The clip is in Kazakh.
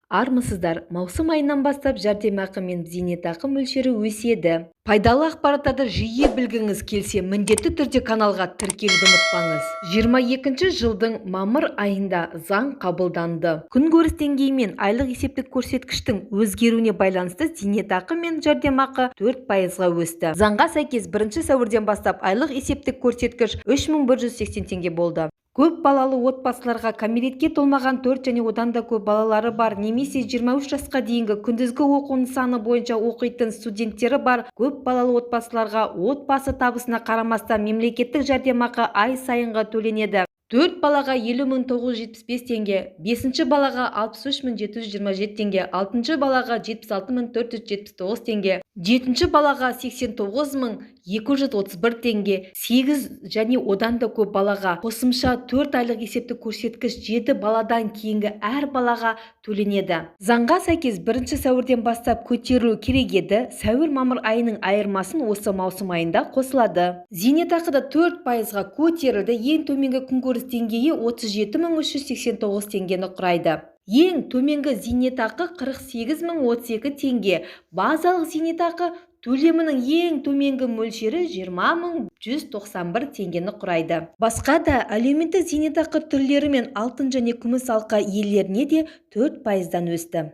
Армысыздар! Маусым айынан бастап жәрдемақы мен зейнетақы мөлшері өседі. Пайдалы ақпараттарды жиі білгіңіз келсе, міндетті түрде каналға тіркелуді ұмытпаңыз. 22 жылдың мамыр айында заң қабылданды. Күнкөріс деңгейі мен айлық есептік көрсеткіштің өзгеруіне байланысты зейнетақы мен жәрдемақы 4%-ға өсті. Заңға сәйкес, 1 сәуірден бастап айлық есептік көрсеткіш 3180 теңге болды. Көп балалы отбасыларға, кәмелетке толмаған 4 және одан да көп балалары бар немесе 23 жасқа дейінгі күндізгі оқу нысаны бойынша оқитын студенттері бар көп балалы отбасыларға отбасы табысына қарамастан мемлекеттік жәрдемақы ай сайынғы төленеді. 4 балаға 50 975 теңге, бесінші балаға 63 727 теңге, алтыншы балаға 76 479 теңге, жетінші балаға 89 231 теңге, сегіз және одан да көп балаға қосымша 4 айлық есептік көрсеткіш жеті баладан кейінгі әр балаға төленеді. Заңға сәйкес, 1 сәуірден бастап көтерілу керек еді. Сәуір-мамыр айының айырмасын осы маусым айында қосылады. Зейнетақы да 4%-ға көтерілді. Ең төменгі күнкөріс деңгейі 37 389 теңгені құрайды. Ең төменгі зейнетақы 48 032 теңге. Базалық зейнетақы төлемінің ең төменгі мөлшері 20 191 теңгені құрайды. Басқа да әлеуметтік зейнетақы түрлері мен алтын және күміс алқа иелеріне де 4%-дан өсті.